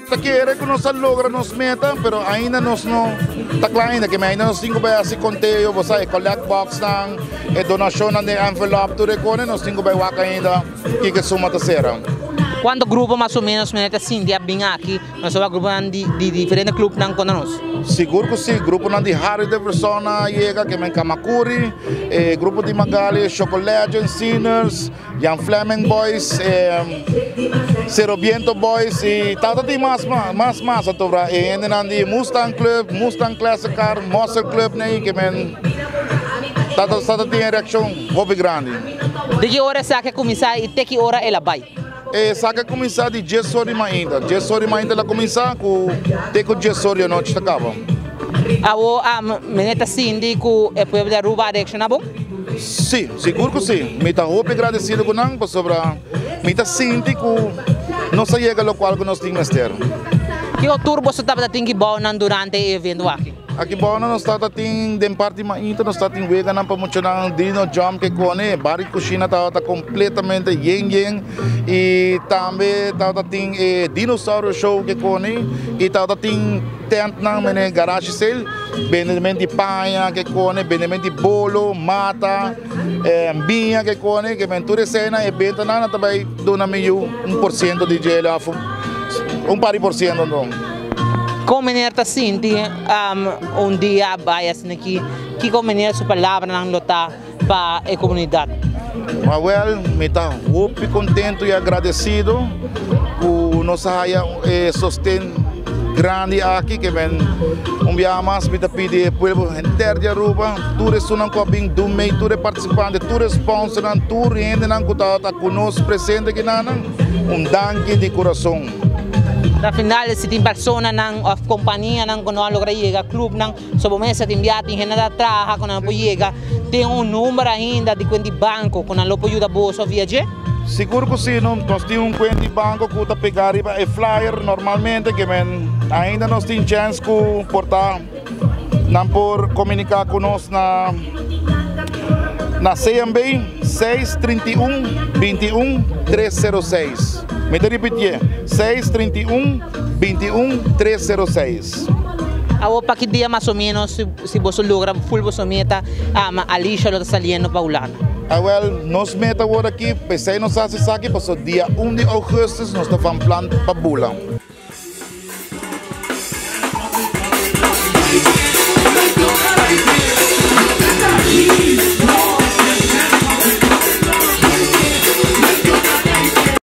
Ta kere ku nos a logra nos meta, pero ainda nos no ta kla ainda, ke ainda nos tin ku bai hasi konteo, bo sa e collect boxnan, e donashonnan den envelop, tur e kone nos tin ku bai wak ainda kiko e suma ta sera. Kuantu grupo mas o menos mester ta sinti a bin aki? Nos a wak gruponan di di diferente clubnan konta nos. Sigur ku si, gruponan di Harley Davidson a yega, ke men Kamakuri, e grupo di Magali, Choco Legends, Sinners, Jan Fleming Boys, Cero Viento Boys y tata tin mas mas mas a tobra e hendenan di Mustang Club, Mustang Classic Car, Muscle Club nei ke men tata tata tin e reaccion hopi grandi. Di ki ora esaki a cuminsa y te ki ora el a bay? Esaki a cuminsa di dies or di mainta, dies or di mainta el a cuminsa cu te cu dies or di anochi ta caba. Awo meneer ta sinti cu e pueblo di Aruba a reacciona bon? Sí, sigur ku sí. Mi ta hopi agradesido ku nan pasobra mi ta sinti ku nos a yega lokual ku nos tin mester. Kiko tur boso tabata tin ki bou nan durante e evento aki? Aki bou nan nos tabata tin den parti mainta nos tabata tin weganan pa muchanan, dino jump ke kone, e bar di kushina tabata kompletamente yen yen i tambe tabata tin e dinosaurio show ke kone i tabata tin tentnan mene garage sale. Bendement di paña ke kone, bendement di bolo, mata, biña ke kone, ke men tur eseinan e bentanan nan ta bai duna mi yu un por siento di dje of un par di por siento anto. Kon meneer ta sinti un dia a bai asina aki? Kiko meneer su palabranan lo ta pa e komunidat? Awel, mi ta hopi kontentu i agradesido ku nos a haya e sosten grandi aki ke men un biaha mas mi ta pidi e pueblo henter di Aruba, tur esunnan ku a bin dumei, tur e partisipante, tur e sponsornan, tur hendenan ku tabata ku nos presente akinanan, un danki di kurason. Na final si tin personanan òf kompanianan ku no a logra yega, klupnan, So bo mester tin bia tin hende ta traha ku nan por yega tin un number ainda di kuent di banko ku nan lo por yuda boso via dje? Sigur ku si, nos tin un kuent di banko ku ta pega riba e flyer normalmente ke men ainda nos tin chèns ku por ta nan por komuniká ku nos na na CMB 631 21 306. Mi ta ripitié, 631 21 306. Awor pa ki dia mas o menos si boso logra full boso meta Alicia lo ta saliendo pa Hulanda? Awel nos meta awor aki pesey nos haci esaki paso dia un di augustus nos ta van plan pa bula.